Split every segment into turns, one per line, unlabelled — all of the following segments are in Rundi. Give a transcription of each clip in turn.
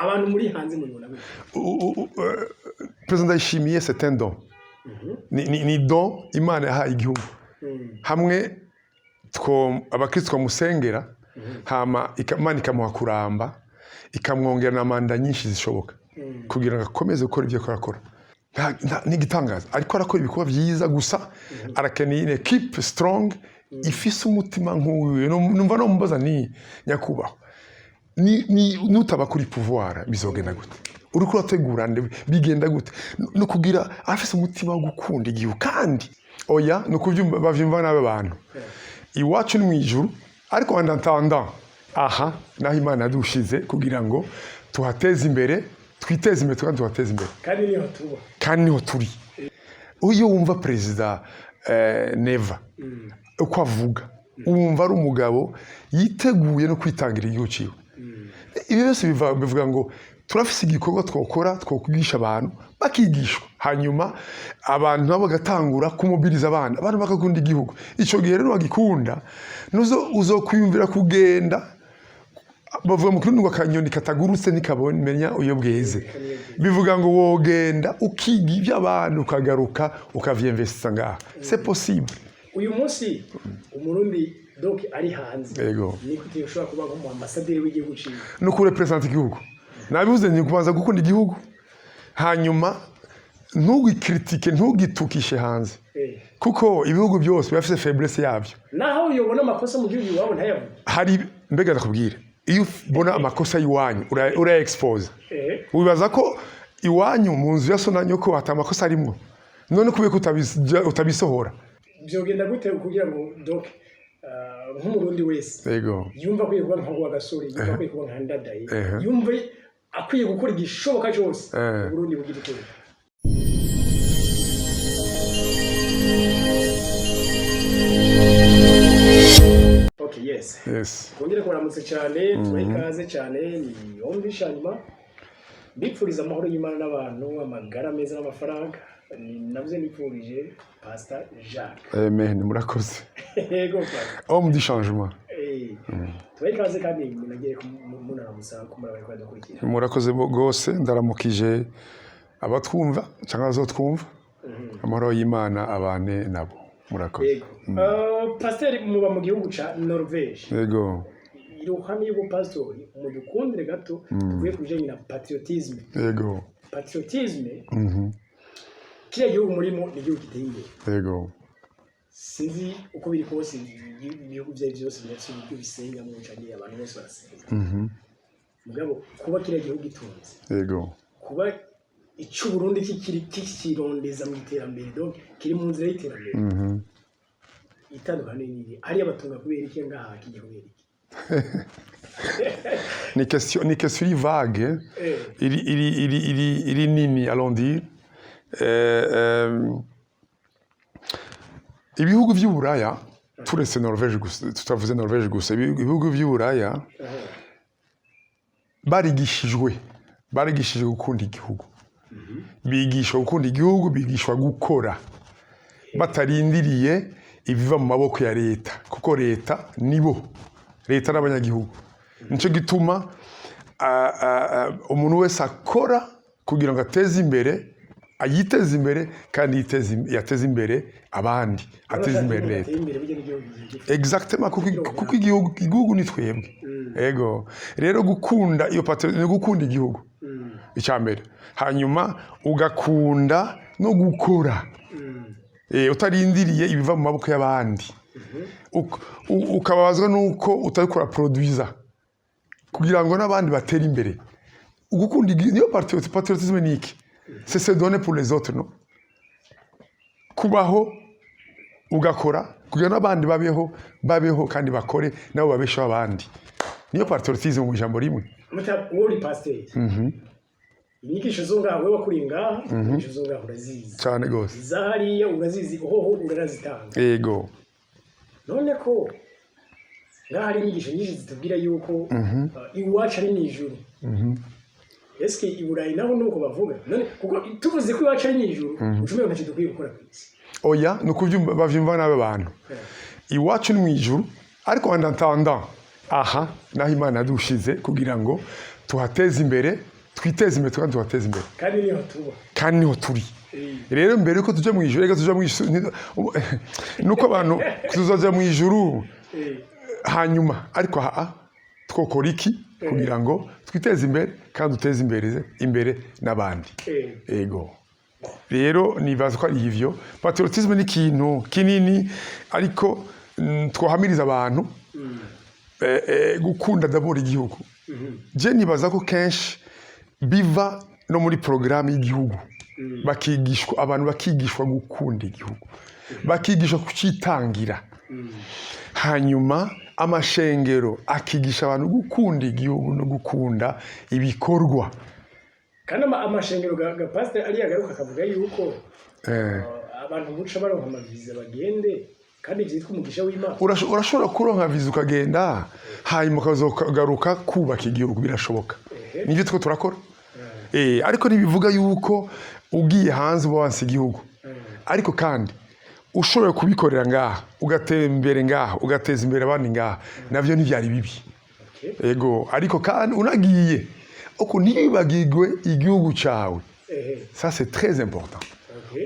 Abantu muri hanze mubibona gute?
Perezida Ndayishimiye, c'est un don, ni don Imana yahaye igihugu. Hamwe two abakristo twamusengera, hama Imana ikamuha kuramba, ikamwongera na manda nyinshi zishoboka kugira ngo akomeze gukora ibyo akora. N'igitangaza, ariko arakora ibikorwa byiza, gusa arakeneye une équipe strong ifise umutima nk'uwiwe. Numva no mubaza ni nyakubahwa, ni nutaba kuri pouvoir bizogenda gute? Uriko urategura nde? Bigenda gute? No kugira afise umutima wo gukunda igihugu. Kandi oya, ni ukuvyumva, bavyumva nabi abantu. Iwacu ni mu ijuru, ariko en attendant, aha naho Imana yadushize kugira ngo tuhateze imbere, twiteze imbere kandi tuhateze imbere.
Kandi niho tuba.
Kandi niho turi. Iyo wumva perezida Neva uko avuga, wumva ari umugabo yiteguye no kwitangira igihugu ciwe. Ibi byose bivuga ngo turafise igikorwa twokora, twokwigisha abantu, bakigishwa, hanyuma abantu nabo bagatangura kumobiriza abana, abantu bagakunda igihugu. Ico gihe rero bagikunda, nuzo uzokwiyumvira kugenda. Bavuga mu Kirundi ngo akanyoni katagurutse ntikabomenya iyo bweze. Bivuga ngo wogenda ukiga iby'abantu, ukagaruka ukavyinvestisa ngaha, c'est possible.
Uyu munsi Umurundi donc ari hanze, ni gute ushobora kuba nk'umu ambasaderi w'igihugu ciwe?
No kurepresenta igihugu, nabivuze, ni kubanza gukunda igihugu, hanyuma ntugikritike, ntugitukishe hanze, kuko ibihugu byose biba bifise faiblesse yabyo.
Naho uyobona amakosa mu gihugu iwabo ntayavuge?
Hari, mbega ndakubwira, iyo ubona amakosa y'iwanyu ura expose. Wibaza ko iwanyu mu nzu ya so na nyoko hata amakosa arimwo? None kubera ko utabisohora?
Byogenda gute kugira ngo donc nk'Umurundi wese yumva akwiye kuba nka Rwagasore, yumva akwiye kuba nka Ndadaye, yumva akwiye gukora igishoboka cyose Uburundi bugira iteka? Okay, yes.
Yes.
Twongere kubaramutse cyane, tubahe ikaze cyane. Ni yombi hanyuma mbipfuriza amahoro y'Imana n'abantu, amagara meza n'amafaranga. Ni nabyo nipfurije Pastor Jacques.
Amen, murakoze.
Yego, Pastor.
Homme du changement.
Tubahe ikaze kandi munagere munaramutsa ko muri abari kudukurikira.
Murakoze rwose. Ndaramukije abatwumva cyangwa abazotwumva. Amahoro y'Imana abane nabo. Murakoze.
Yego. Pastor, muba mu gihugu ca Norvège.
Yego.
Iruhande y'ubupasitori, mudukundire gato tuvuye ku bijanye na patriotisme. Patriotisme, kiriya gihugu murimo ni igihugu giteye imbere. Sinzi uko biri kose, ibihugu ibyo ari byo byose birafite uburyo bisengamo, canke abantu bose barasenga. Mugabo kuba kiriya gihugu gitunze, kuba icy'Uburundi kikiri kikirondeza mu iterambere, donc kiri mu nzira y'iterambere, itandukanye n'iri hariya, batunga kubera iki, ngaha kijya kubera iki?
Ni question iri vague, iri nini, allons dire. Ibihugu by'Uburaya, turetse Norvège gusa, tutavuze Norvège gusa, ibihugu by'Uburaya barigishijwe gukunda igihugu, bigishwa gukunda igihugu, bigishwa gukora batarindiriye ibiva mu maboko ya leta, kuko leta nibo, leta n'abanyagihugu. Nicyo gituma umuntu wese akora kugira ngo ateze imbere, ayiteze imbere kandi yateze imbere abandi, ateze imbere leta.
Bateye imbere burya n'igihugu gifite.
Exactement, kuko igihugu ni twebwe. Ego, rero gukunda iyo ni gukunda igihugu icya mbere, hanyuma ugakunda no gukora utarindiriye ibiva mu maboko y'abandi. Ukababazwa n'uko utabikora produiza kugira ngo n'abandi batere imbere. Gukunda niyo patriotisme. Ni iki? C'est se donner pour les autres, no kubaho, ugakora kugira n'abandi babeho kandi bakore nabo babesheho abandi. Niyo patriotisme mu ijambo rimwe.
Wowe uri pasiteri, inyigisho zo ngaha, wowe wakuriye ngaha, inyigisho zo ngaha urazizi?
Cyane rwose.
Iza hariya urazizi, hoho uranazitanga?
Yego.
None ko ngaha hari inyigisho nyinshi zitubwira yuko iwacu ari mu ijuru, eske i Burayi naho nuko bavuga? None kuko tuvuze ko iwacu ari mu ijuru, ucumengo ntacyo dukwiye gukora ku isi.
Oya, ni ukubyumva, bavyumva nabi abantu. Iwacu ni mu ijuru, ariko en attendant, aha naho Imana yadushize kugira ngo Tuhateze imbere, twiteze imbere kandi tuhateze imbere.
Kandi niho tuba.
Kandi niho turi. Rero mbere yuko tuja mu ijuru, reka tuja mu ijuru, nuko abantu tuzaja mu ijuru hanyuma, ariko aha twokora iki kugira ngo twiteze imbere kandi duteze imbere n'abandi? Ego, rero nibaza ko ari ivyo. Patriotisme ni ikintu kinini, ariko twohamiriza abantu gukunda d'abord igihugu. Je nibaza ko kenshi biva no muri porogaramu y'igihugu, bakigishwa, abantu bakigishwa gukunda igihugu, bakigishwa kucitangira, hanyuma amashengero akigisha abantu gukunda igihugu no gukunda ibikorwa.
Kandi amashengero ga pasiteri ariya agaruka akavuga yuko abantu buca baronka amaviza bagende, kandi vyitwa umugisha w'Imana.
Urashobora kuronka viza ukagenda, hanyuma ukazogaruka kubaka igihugu, birashoboka. Nibyo two turakora. Ariko ntibivuga yuko ugiye hanze uba wanse igihugu. Ariko kandi ushoboye kubikorera ngaha, ugatera imbere ngaha, ugateza imbere abandi ngaha, navyo ntibyari bibi. Ego, ariko kandi unagiye uko, ntibagirwe igihugu cyawe. Ça, c'est très important.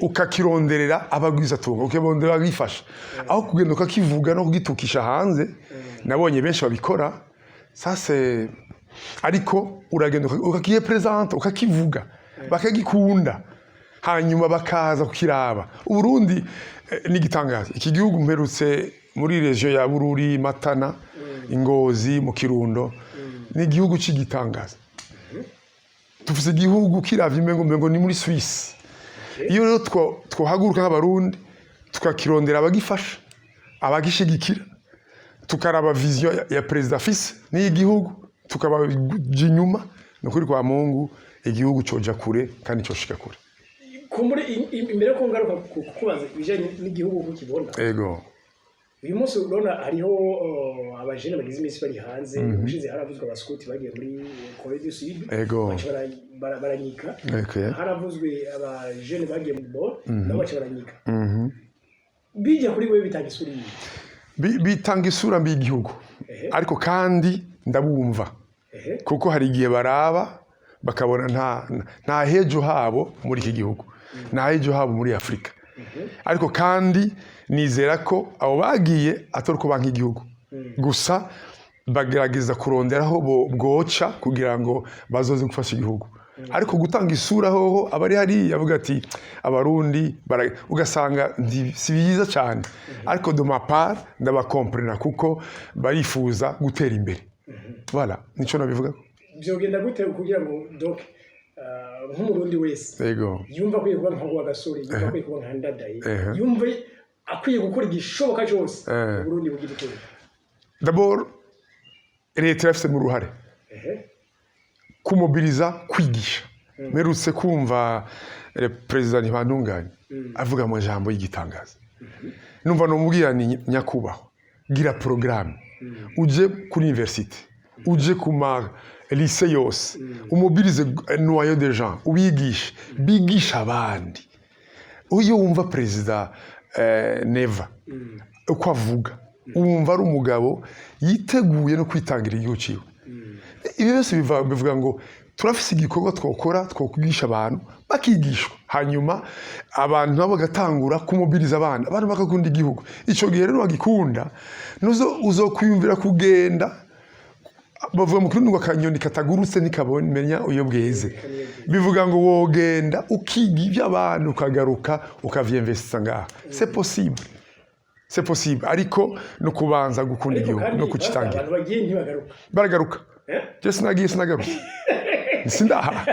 Ukakironderera abagwizatunga, ukakironderera abifasha, aho kugenda ukakivuga no kugitukisha hanze. Nabonye benshi babikora. Ça, c'est, ariko uragenda ukakirepresenta, ukakivuga, bakagikunda, hanyuma bakaza kukiraba. Uburundi n'igitangaza. Iki gihugu, mperutse muri région ya Bururi, Matana, Ingozi, mu Kirundo, ni igihugu cy'igitangaza. Tufise igihugu kiravye umengo ni muri Suisse. Iyo rero twohaguruka nk'Abarundi, tukakirondera abagifasha, abagishigikira, tukaraba vision ya perezida afise n'iy'igihugu, tukabaja inyuma, ni ukuri kwa Mungu igihugu coja kure kandi coshika kure.
Kumbure imbere ko ngaruka kukubaza ibijanye n'igihugu uko ukibona, uyu munsi urabona hariho abajene bagize iminsi bari hanze. Ubushize haravuzwe abaskuti bagiye muri Corée du Sud, baca baranyika. Haravuzwe abajene bagiye mu Nord, nabo baca baranyika. Bijya kuri wewe bitanga isura iyi?
Bitanga isura mbi y'igihugu. Ariko kandi ndabumva, kuko hari igihe baraba bakabona nta hejo habo muri iki gihugu, nta hejo habo muri Afurika. Ariko kandi nizera ko abo bagiye atari uko banka igihugu gusa, bagerageza kurondera aho bwoca kugira ngo bazoze gufasha igihugu. Ariko gutanga isura hoho abari hariya avuga ati Abarundi ugasanga si byiza cyane. Ariko de ma part ndabakomprena, kuko barifuza gutera imbere. Voilà, nico nabivuga.
Byogenda gute kugira ngo donc nk'Umurundi wese yumva akwiye kuba nka Rwagasore, yumva akwiye kuba nka Ndadaye, yumva akwiye gukora igishoboka cyose Uburundi bugira iteka?
D'abord leta irafitemo uruhare kumobiliza, kwigisha. Mperutse kumva perezida Ntibantunganya avuga amajambo y'igitangaza, numva nomubwira ni nyakubahwa, gira porogaramu, uje kuri université, uje ku ma lycée yose, umobilize noyau de gens, ubigishe, bigishe abandi. Iyo wumva perezida Neva uko avuga, wumva ari umugabo yiteguye no kwitangira igihugu ciwe. Ibi byose bivuga ngo turafise igikorwa twokora, twokwigisha abantu, bakigishwa, hanyuma abantu nabo bagatangura kumobiliza abana, abantu bagakunda igihugu. Ico gihe rero bagikunda, nuzo uzokwiyumvira kugenda. Bavuga mu Kirundi ngo akanyoni katagurutse ntikabomenya iyo bweze. Bivuga ngo wogenda ukiga iby'abantu, ukagaruka ukavyinvestisa ngaha. C'est possible, c'est possible, ariko no kubanza gukunda
Ariko
igihugu
kandi
no kucitangira.
abantu bagiye ntibagaruka.
Baragaruka.
Eh?
Je sinagiye, sinagarutse, sindaha.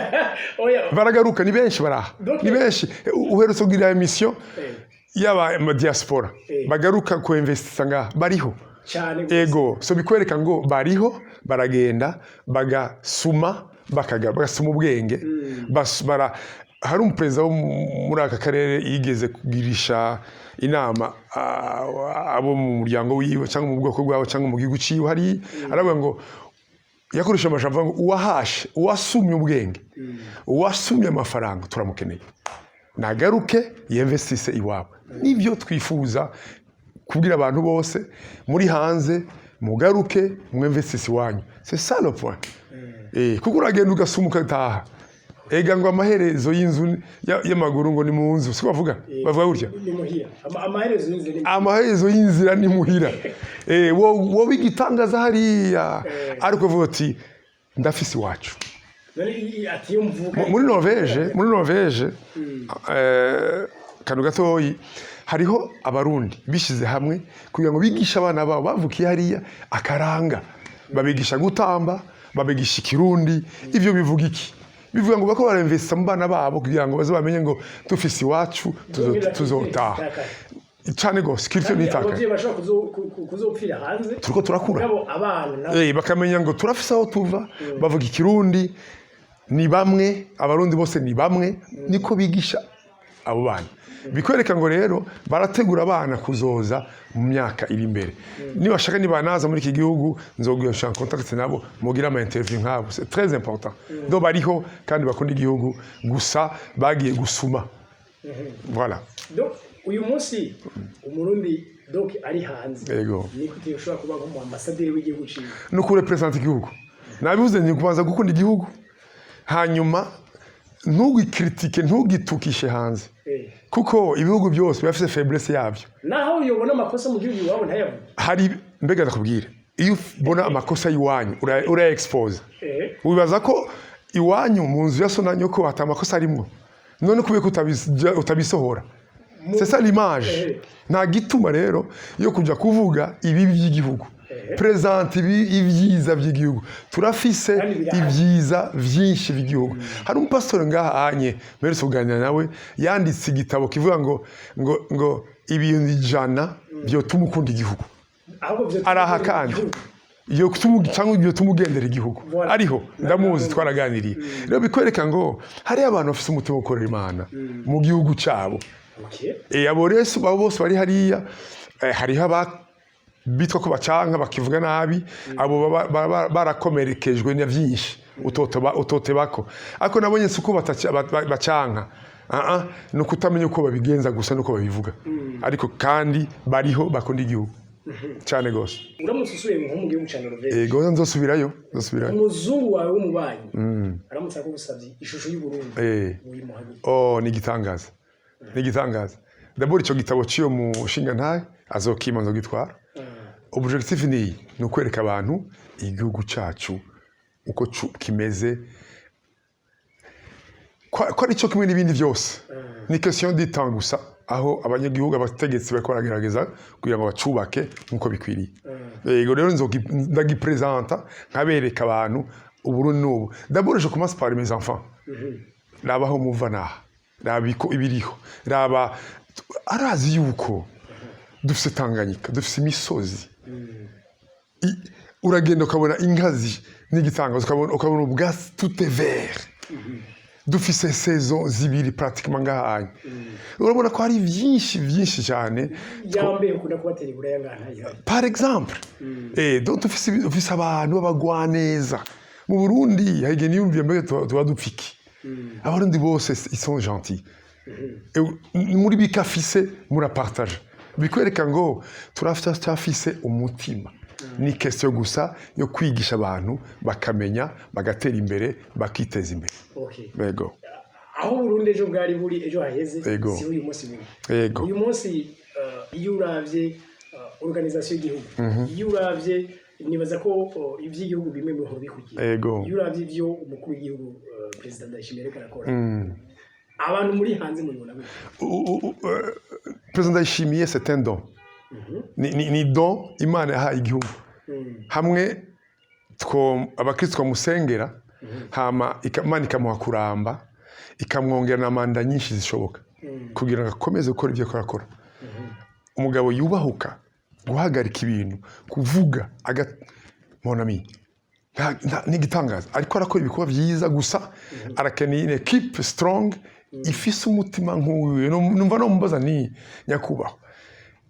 Oya.
Baragaruka, ni benshi baraha. Ni benshi. Uherutse kugira émission y'aba diaspora bagaruka ku investisa ngaha, bariho.
Cyane gose.
Ego, so bikwereka ngo bariho, baragenda bagasuma, bagasuma ubwenge. Hari umuperezida wo muri aka karere yigeze kugirisha inama abo mu muryango wiwe cyangwa mu bwoko bwabo cyangwa mu gihugu ciwe hari, aravuga ngo, yakoresha amajambo avuga ngo uwahashe, uwasumye ubwenge, uwasumye amafaranga, turamukeneye, nagaruke yinvestise iwabo. Nibyo twifuza kubwira abantu bose muri hanze: mugaruke mwinvestise iwanyu. C'est ça le point. Kuko uragenda ugasuma ukataha, ega ngo amaherezo y'inzu y'amaguru ngo ni mu nzu, siko bavuga? Bavuga gutya.
Ni muhira. Amaherezo y'inzira ni
Amaherezo y'inzira ni muhira. Wowe igitangaza hariya, ariko uvuga uti ndafise iwacu.
None ati iyo mvuka.
Muri Norvège, kantu gatoyi, hariho Abarundi bishize hamwe kugira ngo bigishe abana babo bavukiye hariya akaranga, babigisha gutamba, babigisha Ikirundi. Ivyo bivuga iki? Bivuga ngo bako barinvesta mu bana babo kugira ngo baze bamenye ngo dufise iwacu, tuzotaha cane gose, culture nitakaye.
Abavyeyi bashobora kuzopfira hanze.
Turiko turakura.
Mugabo abana nabo
Bakamenya ngo turafise aho tuva, bavuga Ikirundi, ni bamwe, Abarundi bose ni bamwe. Niko bigisha abo bana. Bikwereka ngo rero barategura abana kuzoza mu myaka iri imbere. Nibashaka, nibanaza muri iki gihugu, nzoguha contact nabo, mugire ama interview nk'abo. C'est très important. Do bariho kandi bakunda igihugu, gusa bagiye gusuma, voilà.
Donc uyu munsi Umurundi donc ari hanze, ni gute ushobora kuba nk'umu ambasaderi w'igihugu ciwe?
No kurepresenta igihugu, nabivuze, ni kubanza gukunda igihugu, hanyuma ntugikritike, ntugitukishe hanze, kuko ibihugu byose biba bifite faiblesse yabyo.
Naho uyobona amakosa mu gihugu iwabo ntayavuge?
Hari, mbega ndakubwira, iyo ubona amakosa y'iwanyu ura expose. Wibaza ko iwanyu mu nzu ya so na nyoko hata amakosa arimwo? None kubera ko utabisohora, c'est ça l'image. Nta gituma rero yo kujya kuvuga ibibi by'igihugu. Présente ibyiza by'igihugu. Turafise
Kandi birahari.
ibyiza byinshi by'igihugu. Hari umupasitori ngaha anye mperutse kuganira nawe, yanditse igitabo kivuga ngo ibintu 100 byotuma ukunda igihugu.
Ahubwo vyo
Araha kandi iyo cyangwa ibyo tumugendera igihugu.
Voilà.
Ariho ndamuzi, twaraganiriye. Rero bikwereka ngo hariyo abantu bafite umutima wo gukorera Imana mu gihugu cyabo. Abo rero abo bose bari hariya, hariho aba bitwa ko bacanka bakivuga nabi, abo baba barakomerekejwe na byinshi utotebako, ariko nabonye si uko bacanka. Ah, ah, ni ukutamenya uko babigenza gusa nuko babivuga, ariko kandi bariho bakunda igihugu cyane gose.
Uramutse usubiye nko mu gihugu ca Norvège,
Ego, nzosubirayo, nzosubirayo.
umuzungu wawe w'umubanyi aramutse akugusavye ishusho y'Uburundi, uyimuha gute?
Oh, ni igitangaza, ni igitangaza. D'abord icyo gitabo cy'iyo mushinga ntahe azokima, nzogitwara. Objectif ni iyi, ni ukwereka abantu igihugu cyacu uko kimeze, ko ari cyo kimwe n'ibindi byose. Ni question du temps gusa, aho abanyagihugu, abategetsi bariko baragerageza kugira ngo bacubake nk'uko bikwiriye. Yego, rero ndagipresenta, nkabereka abantu Uburundi n'ubu. D'abord je commence par mes enfants: raba aho muva naha, raba iko ibiriho, raba. Arazi yuko dufise Tanganyika, dufise imisozi. Uragenda ukabona inkazi n'igitangaza, ukabona ubwatsi, tout est vert. Dufise saison zibiri pratiquement ngahanye. Urabona ko hari byinshi byinshi cyane.
Yambaye ukunda kubatera iburaya ngaha ntayihari.
Par exemple, donc dufise abantu b'abagwaneza mu Burundi. Hari igihe niyumviye mbega tuba dupfa iki? Abarundi bose, ils sont gentils. Muri bikafise murapartage, bikwereka ngo turacyafise umutima. Ni question gusa yo kwigisha abantu, bakamenya, bagatera imbere, bakiteza imbere. Yego.
Aho Burundi ejo bwari buri, ejo haheze, si uyu munsi buri. Uyu munsi, iyo uravye organisation y'igihugu, iyo uravye, nibaza ko ivy'igihugu bimwe mu bihugu bikurikiye, iyo uravye ivyo umukuru w'igihugu, Perezida Ndayishimiye, ariko arakora, abantu muri hanze mubibona gute?
Perezida Ndayishimiye, c'est un don, ni don Imana yahaye igihugu. Hamwe abakristo twamusengera, hama Imana ikamuha kuramba, ikamwongera na manda nyinshi zishoboka kugira ngo akomeze gukora ibyo akora. Umugabo yubahuka guhagarika ibintu, kuvuga aga mon ami, n'igitangaza. Ariko arakora ibikorwa byiza, gusa arakeneye une équipe strong ifise umutima nk'uwiwe. Numva nomubaza ni nyakubahwa,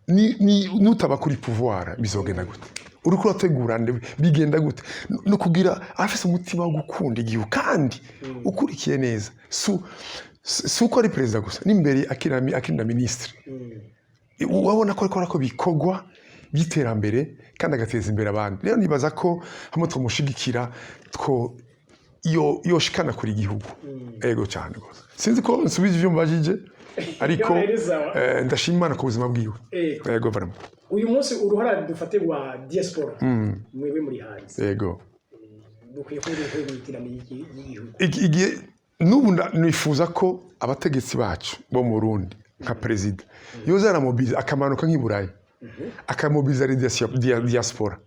ni nutaba kuri pouvoir bizogenda gute? Uriko urategura nde? Bigenda gute? No kugira afise umutima wo gukunda igihugu. Kandi ukurikiye neza, si uko ari perezida gusa, n'imbere akiri na minisitiri, urabona ko ariko arakora ibikorwa by'iterambere kandi agateza imbere abandi. Rero nibaza ko hamwe tumushigikira two Yoshikana kuri igihugu. Ego, cyane rwose. Sinzi ko nsubije ibyo mbajije, ariko
Yo, sawa.
Ndashima Imana ku buzima bwiwe. Ego, vraiment.
Uyu munsi uruhara dufate rwa diaspora, mwebwe muri hanze, dukwiye kuba dukwiye mu iterambere ry'igihugu.
Igihe n'ubu nifuza ko abategetsi bacu bo mu Burundi, nka perezida, yoza aramobiliza, akamanuka nk'i Burayi, akamobiliza diaspora,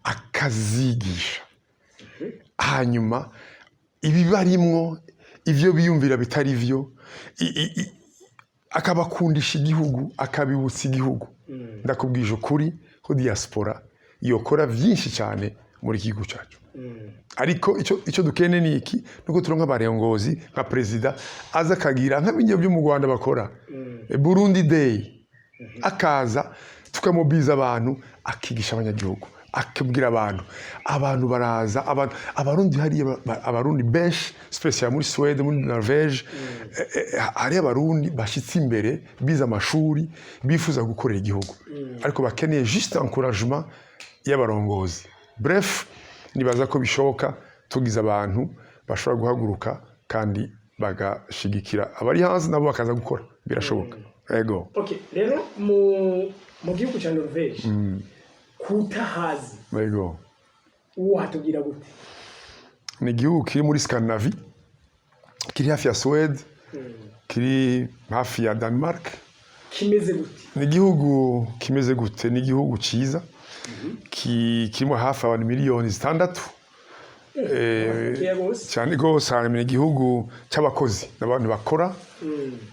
akazigisha, hanyuma ibibarimwo, ibyo biyumvira bitari byo, akabakundisha igihugu, akabibutsa igihugu. Ndakubwije ukuri ko diaspora yokora byinshi cyane muri iki gihugu cyacu. Ariko icyo dukeneye ni iki? Nuko turonka abarongozi nka perezida aza akagira nk'abingiye byo mu Rwanda bakora, Burundi Day, akaza tukamobiliza abantu, akigisha abanyagihugu, akabwira abantu baraza, abantu Abarundi hariya, Abarundi benshi, spécial muri Suède, muri Norvège, hariyo Abarundi bashyitse imbere, bize amashuri, bifuza gukorera igihugu, ariko bakeneye juste encouragement y'abarongozi. Bref, nibaza ko bishoboka tugize abantu bashobora guhaguruka kandi bagashigikira abari hanze, nabo bakaza gukora. Birashoboka, ego.
Okay, rero mu gihugu cya Norvège, kutahazi, uwo hatubwira gute?
Ni igihugu kiri muri Scandinavie, kiri hafi ya Suède, kiri hafi ya Denmark.
Kimeze gute?
Ni igihugu kimeze gute? Ni igihugu cyiza, kirimo hafi abantu miliyoni 6.
Keya gose.
Cyane rwose. Hanyuma ni igihugu cy'abakozi n'abantu bakora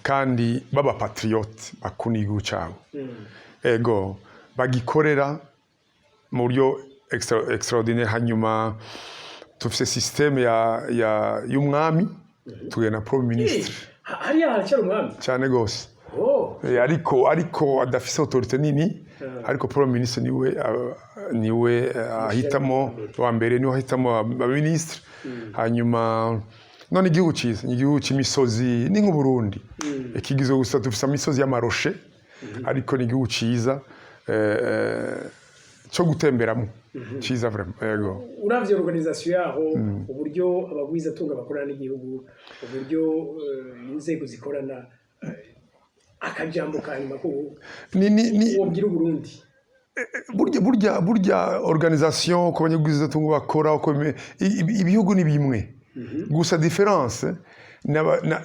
kandi b'abapatriote, bakunda igihugu cyabo, ego, bagikorera mu buryo extraordinaire. Hanyuma dufise système ya y'umwami, tugenda na premier ministre.
Hariya haracyari umwami?
Cyane rwose.
Oh.
Ariko adafise autorité nini, ariko premier ministre niwe ahitamo wa mbere, niwe ahitamo abaministre. Hanyuma none igihugu cyiza ni igihugu cy'imisozi, ni nk'Uburundi kigizwe gusa, dufise imisozi y'ama rochers, ariko ni igihugu cyiza cyo gutemberamo, cyiza vraiment, yego.
Uravye organisation yaho, uburyo abagwizatunga bakorana n'igihugu, uburyo inzego zikorana, akajambo ka nyuma ko
Ni
wobwira Uburundi?
Burya organisation, uko abanyabwizatungo bakora, uko ibihugu ni bimwe gusa, différence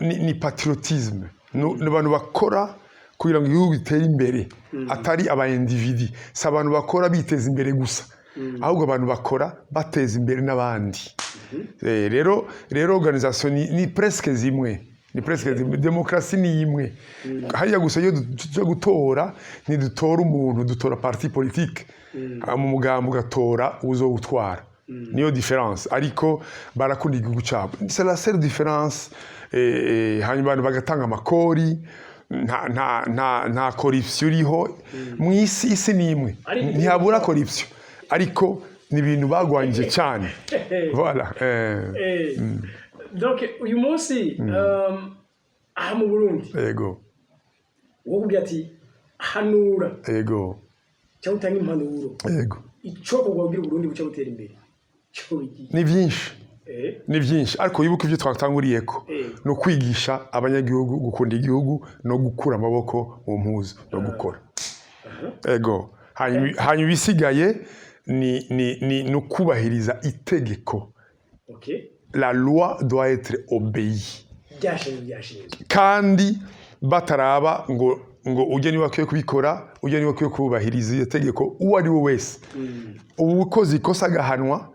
ni patriotisme. Ni abantu bakora kugira ngo igihugu gitere imbere, atari aba individu. Si abantu bakora biteza imbere gusa, ahubwo abantu bakora bateza imbere n'abandi. Rero organisation ni presque zimwe, ni presque zimwe. Demokarasi ni imwe hariya gusa. Iyo tuja gutora, ntidutora umuntu, dutora parti politique. Mu mugambi ugatora uzowutwara, niyo différence. Ariko barakunda igihugu cyabo, c'est la seule différence. Hanyuma abantu bagatanga amakori, nta corruption iriho mu isi. Isi ni imwe. Ntihabura corruption, ariko ni ibintu bagwanyije cyane. Voilà.
Donc uyu munsi, aha mu Burundi, wowe ubwira ati hanura cyangwa utanga impanuro, icokorwa kugira Uburundi buce butera imbere cyo bigiye?
Ni byinshi. Ni byinshi, ariko wibuke ibyo twatanguriyeko. Ni ukwigisha abanyagihugu gukunda igihugu no gukura amaboko mu mpuzu no gukora, ego. Hanyuma ibisigaye ni ukubahiriza itegeko. La loi doit être obéie.
Byashinzwe, byashinzwe.
Kandi bataraba ngo ujye niba akwiye kubikora, ujye niba akwiye kubahiriza iryo tegeko, uwo ari we wese ubu ukoze ikosa agahanwa,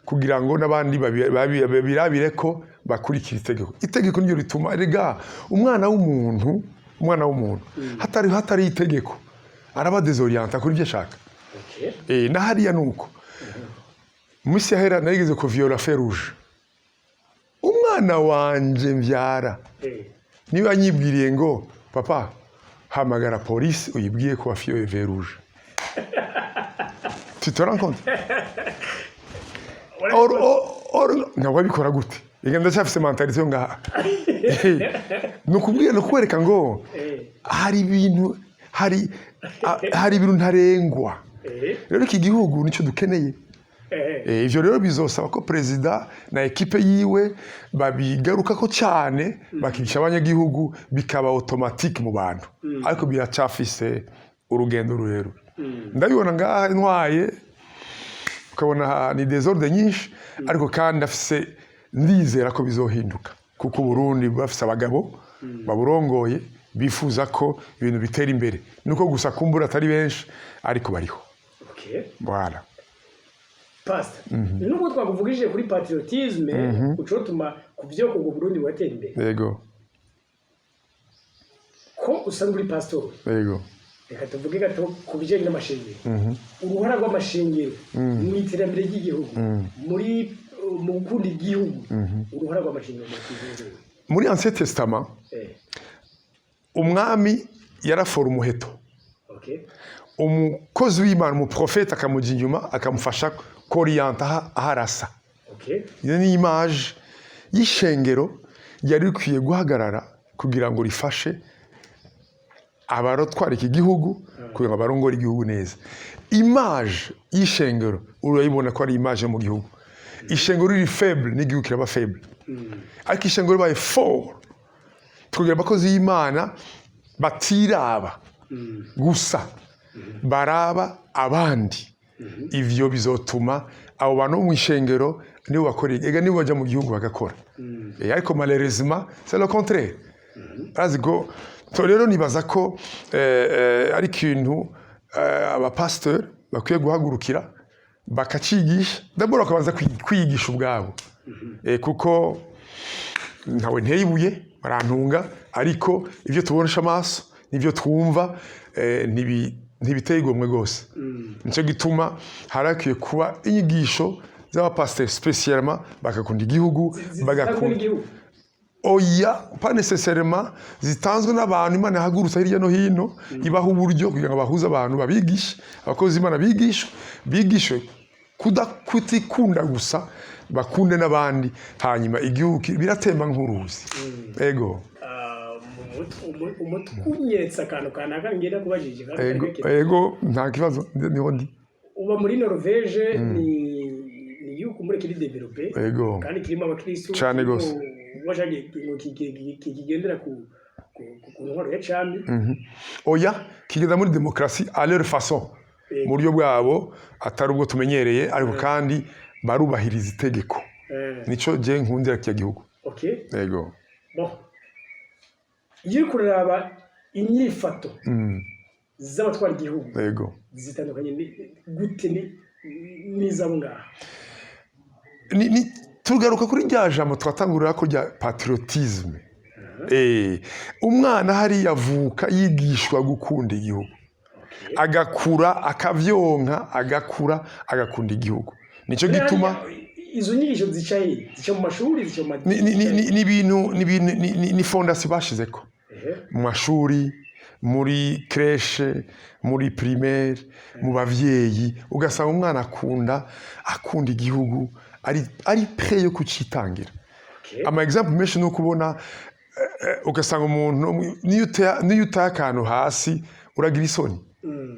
kugira ngo n'abandi babirabire ko bakurikira itegeko. Itegeko niryo rituma rega umwana w'umuntu hatari itegeko araba désorienté kuri ibyo ashaka. Na hariya nuko mu minsi yahera narigeze kuviola feu rouge. Umwana wanje mbyara niba anyibwiriye ngo: "Papa, hamagara polisi uyibwiye ko wafiyoye feu rouge." Tu te rends compte? Or ntabwo abikora gute? Reka, ndacyafise mentalité yo ngaha. Ni ukubwira, ni ukwereka ngo hari ibintu, hari ibintu ntarengwa. Rero iki gihugu nicyo dukeneye. Ivyo rero bizosaba ko perezida na équipe yiwe babigarukako cyane, bakigisha abanyagihugu, bikaba automatique mu bantu, ariko biracafise urugendo rurerure. Ndabibona ngaha ntwaye, ukabona ni désordre nyinshi, ariko kandi afise, ndizera ko bizohinduka, kuko Burundi bafise abagabo baburongoye bifuza ko ibintu bitera imbere. Nuko gusa kumbura atari benshi, ariko bariho. Voilà.
Pastor, nubwo twakuvugishije kuri patriotisme, ucotuma ku vyo ngo Burundi buratera imbere, ko usanzwe uri pastor, reka tuvuge gato ku bijyanye n'amashengero, uruhara rw'amashengero mu iterambere ry'igihugu, muri mu gukunda igihugu, uruhara rw'amashengero mu gihugu.
Muri Ancien Testament, umwami yarafora umuheto, umukozi w'Imana, umuprofeti, akamujya inyuma, akamufasha k'orienter aho arasa. Iyo ni image y'ishengero ryari rikwiye guhagarara kugira ngo rifashe abarotwara iki gihugu, kugira ngo barongore igihugu neza. Image y'ishengero urayibona ko ari image yo mu gihugu. Ishengero riri faible, n'igihugu kiraba faible, ariko ishengero ribaye fort, tukagira abakozi b'Imana batiraba gusa, baraba abandi, ivyo bizotuma abo bantu bo mu ishengero nibo bakora, ega nibo baja mu gihugu bagakora. Ariko malheureusement c'est le contraire. Barazi ko so rero nibaza ko ari ikintu abapasiteri bakwiye guhagurukira bakacigisha d'abord, bakabanza kwiyigisha ubwabo. Kuko ntawe nteye ibuye, barantunga, ariko ibyo tubonesha amaso n'ibyo twumva ntibiteye igomwe rwose. Nicyo gituma harakwiye kuba inyigisho z'abapasiteri spécialement, bagakunda igihugu.
Zitanzwe
Bagakunda
n'igihugu.
Oya, pas nécessairement zitanzwe n'abantu. Imana ihagurutsa hirya no hino, ibaha uburyo kugira ngo bahuze abantu, babigishe, abakozi b'Imana bigishwe, bigishwe kutikunda gusa, bakunde n'abandi, hanyuma igihugu biratemba nk'uruzi. Ego.
Ah, umutwe unyeretse akantu kanaka ngenda kubajije kandi
Ego.
kari gake.
Ego, nta kibazo, niho ndi.
Uba muri Norvège, ni igihugu muri kiri développé kandi kirimo abakristo.
Cane gose.
Washaka ngo kigendera ku ntwaro ya cami.
Oya, kigeza muri démocratie à leur façon, mu buryo bwabo atari ubwo tumenyereye, ariko kandi barubahiriza itegeko. Nico je nkundira kiya gihugu. Ego.
Bon, iyo uri kuraba inyifato z'abatwara igihugu, zitandukanye gute n'izabo ngaha?
Ni tugaruka kuri rya jambo twatangurira ko rya patriotisme. Umwana hariya avuka yigishwa gukunda igihugu, agakura akavyonka, agakura agakunda igihugu. Nicyo gituma
Izo nyigisho zica he? Zica mu mashuri, zica mu
ni ni ni ni- ni ibintu ni ibintu ni fondation bashizeko mu mashuri, muri crèche, muri primaire, mu bavyeyi, ugasanga umwana akunda igihugu, ari prêt yo kucitangira. Ama exemple menshi ni ukubona ugasanga umuntu niyo uteye akantu hasi uragira isoni,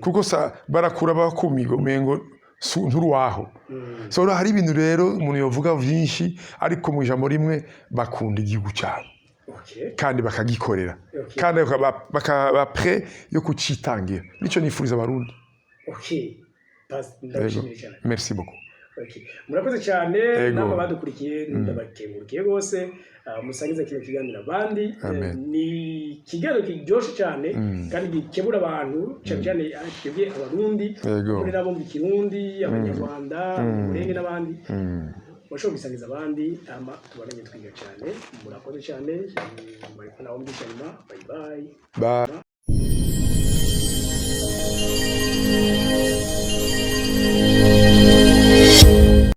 kuko sa barakura bakumiga umengo nturuwaho. So hari ibintu rero umuntu yovuga vyinshi, ariko mu ijambo rimwe, bakunda igihugu cyabo kandi bakagikorera, kandi bakaba prêt yo kucitangira. Nico nifuriza Abarundi.
Okay. Ndagushimiye cyane.
Merci beaucoup.
Okay. Murakoze cyane.
Ego.
Namwe badukurikiye, ndabakengurukiye rwose. Ah, musangize kino kiganiro abandi.
Amen.
Ni ikiganiro kiryoshe cyane kandi gikebura abantu, cyane cyane twebwe Abarundi, muri nabo mu Kirundi, Abanyarwanda, Umurenge n'abandi. Bashobora gusangiza abandi, hama tubandanye twiga cyane. Murakoze cyane. Bari kumwe nawe mbisha nyuma. Bye bye.
Bye.